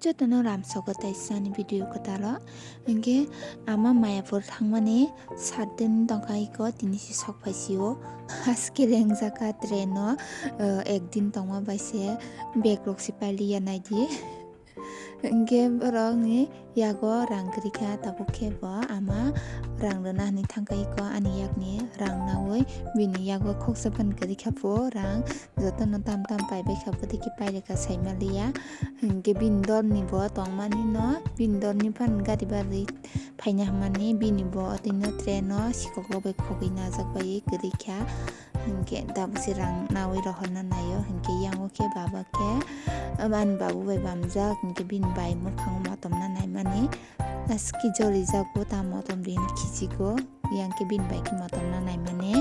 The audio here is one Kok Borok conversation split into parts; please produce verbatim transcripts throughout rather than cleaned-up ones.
Jotono ramsogo taisani video kwtalo. Hinkhe ama Mayapur thangmani sat din tongkha iko, tini se sok phaisio. Haske rengjaka train o, eh, ek din tongma bai se bag rok se pailiya naidi. Hinkhe borokni yago rang kwrwi kha, tabuk khe bo ama rang rwna hinwi thangkha iko, ani yakni rang naui bini yago khoksa ban kwrwi kha bo rang. Jotono tam tam paibai kha, bwtwi khe pailai kha saima liya. Hinkhe bini dorni bo tongmani no, bini dorni phan gari barwi phaina hwnmani bini bo otino train o sikok rok bai khogwi najak bai kwrwi kha. Hinkhe tabuk se rang naui rohorna naio. Hinkhe yango khe baba khe, ani babu bai bamjak, hinkhe bini bai mwkhang motomna naimani. Aski jolijago, ta motom rini khichigo, yang khe bini bai khe motomna naimani.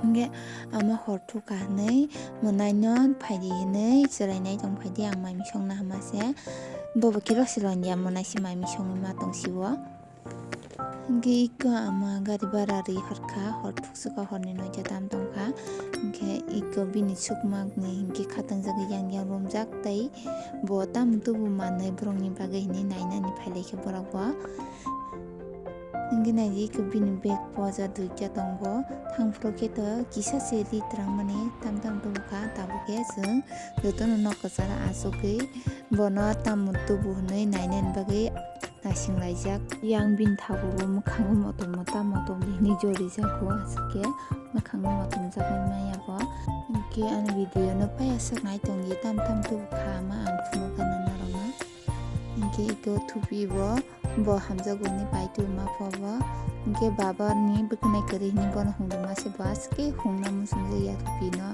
Hinkhe ama hor thukha hinwi mwnaino phaidi hinwi chwrainai tong phaidi, ang mai misongna hama se. Bobo khe rw se londia, mwnaisi mai misongwi ma tong sio. Hinkhe iko ama gari bara rwi horkha, hor thuksukha, horni noita tam tongkha. Hinkhe iko bini sukmakni hinkhe khatangjagwi yang yang romjak tei bo tamo tubu manwi borokni bagwi hinwi nainani phailaikha borok bo. Hinkhe naidi iko bini bag poja duita tongo. Thangphuru khe to kisa se ri twrangmani tam tam tubukha, tabuk khe chwng jotono nok kwcharo achugwi bono tamo tubu hinwi nainani bagwi naising laijak. Yang bini thago bo mwkhango motom mota motom hinwi jolijago, aswk khe mwkhango motom jagwi maya bo. Hinkhe ani video no paiya sak nai tongdi, tam tam tubukha ama ang phunukgana norokno. Hinkhe iko thupi bo. Bo hamjakgo hinwi paitwi ma pho bo. Hinkhe baba ni bwkwnai kwrwi hinwi bono hungduma se bo aswk khe hungna muchungjakya thupino.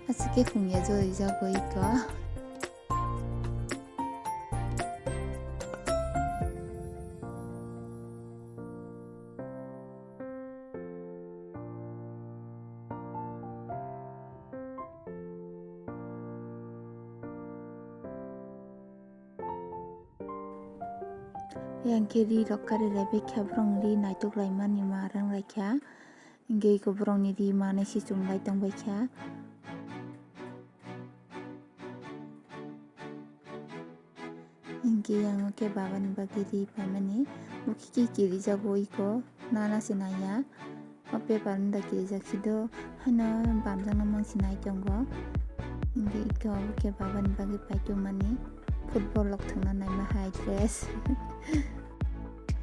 Aswk khe hungya jolijak bo iko. Yang khe ri rok kari lai bai khe borok ri naitok lai mani ma rang lai kha. Hinkhe eko borok ni ri manwi se chum lai tong bai kha. Hinkhe yang khe baba ni bagwi ri paimani. Bo khe kiri jago eko nana se naiya. O paper no da kirijak si do, haino bamjakna mang si nai tongo. Hinkhe iko obo khe baba ni bagwi paitwmani football rok thwngna naima hai dress.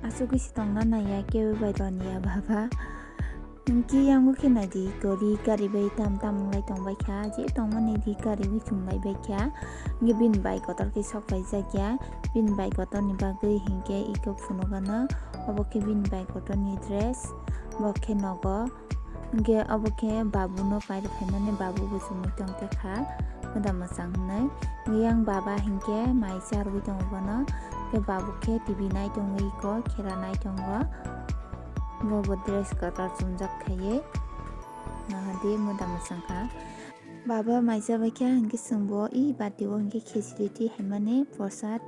Asugwi se tongna naiya, kebo bai roniya baba. Hinkhe yango khe naidi iko ri karibai tam tam wnglai tongbai kha, je tongmani ri karibai chumlai bai kha. Hinkhe bini bai kotor khe sok paijakya, bini bai kotor ni bagwi hinkhe iko phunukgano, obo khe bini bai kotor ni dress, bo khe nogo. Hinkhe obo khe babu no pairwk phaimani, babu bo chumui tong tekha moda mwchang hinwi. Hinkhe yang baba hinkhe mai charwui tongo bono. Hinkhe babu khe T V nai tongwi iko khera nai tongo. Bo bo dress kwtal chumjak khaiwi. Nahadi moda mwchang kha. Baba mai chabai kha hinkhe chwng bo i bati o hinkhe khichiri twi haimani prosad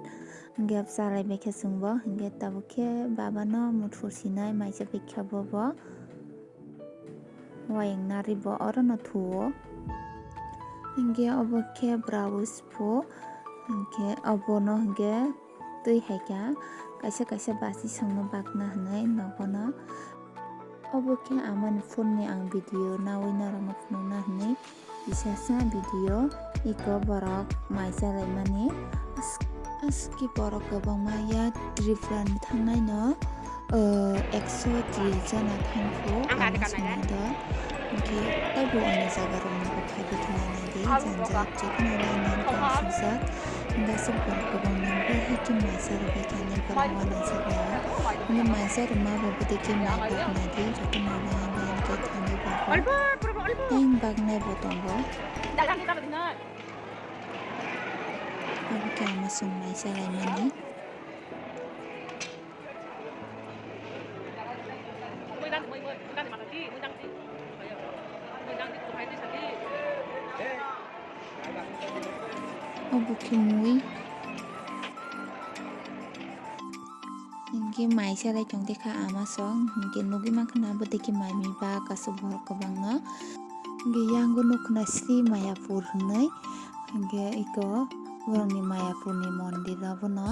hinkhe chalai bai kha chwng bo. Hinkhe tabuk khe baba no muthur sinai mai chabai kha bo bo. Wayang nari bo oro no thuo. Hinkhe obo khe browse pho. Hinkhe obono hinkhe twi hai kha. Kaisa kaisa basi songno bakna hinwi nogono. Obo khe amani phone ni ang video nawi norokno phunukna hinwi kisasa video. Iko borok mai chalaimani. As-, aski borok kwbangma ya Tripura ni thangnai no, eh, ekso tris jona thangkhu, ang ano sanai do. Hinkhe taibo ani jaga rok no phaibo thangna nai di, jani jat jekno lai nang khe sujak. Hinkhe aswk borok kwbangma bai hai khe mai charwbai kha, borok uanaijak lai o. Hinkhe mai charwma bo bwtwi khe mai baknai di, joto mai nai hinkhe thangwi baknai bo tongo. Abo khe ang masung mai chalaimani. Obo khe mui. Hinkhe mai salai tong dekha ama song, hinkhe nugwi mankha na abo dekhe mai mi ba kasu borok kwbangma. Hinkhe yango nukna Sri Mayapur hinwi, hinkhe eko borokni Mayapurni mondir abono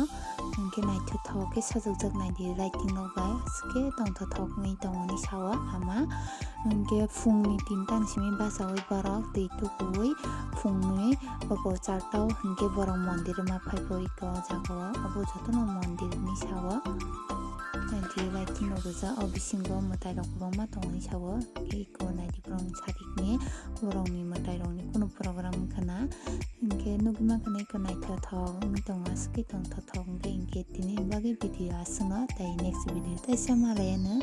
hwnkhe naithothok khe sajokjak naidi lighting rok bai, aswk khe tongthothok wngwi tongmani sao ama. Hwnkhe phungni tinta ni simi bachaui borok twi tukuui phungni bokol charta o hwnkhe borok mondir ma phai pori kha o jaga o, abo jotono mondir ni sao. Naidi lighting rok rijak o bisingo mwtai rok kwbangma tongmani sao, hwnkhe eko naidi borokni sadik ni borokni mwtai rokni kunu program wngkha na. Hwnkhe nugwi mankha na eko naithothok wngwi tongo, aswk khe tongthothok hwnkhe, hwnkhe tini bagwi video aswk no, tei next video teisa malai anw.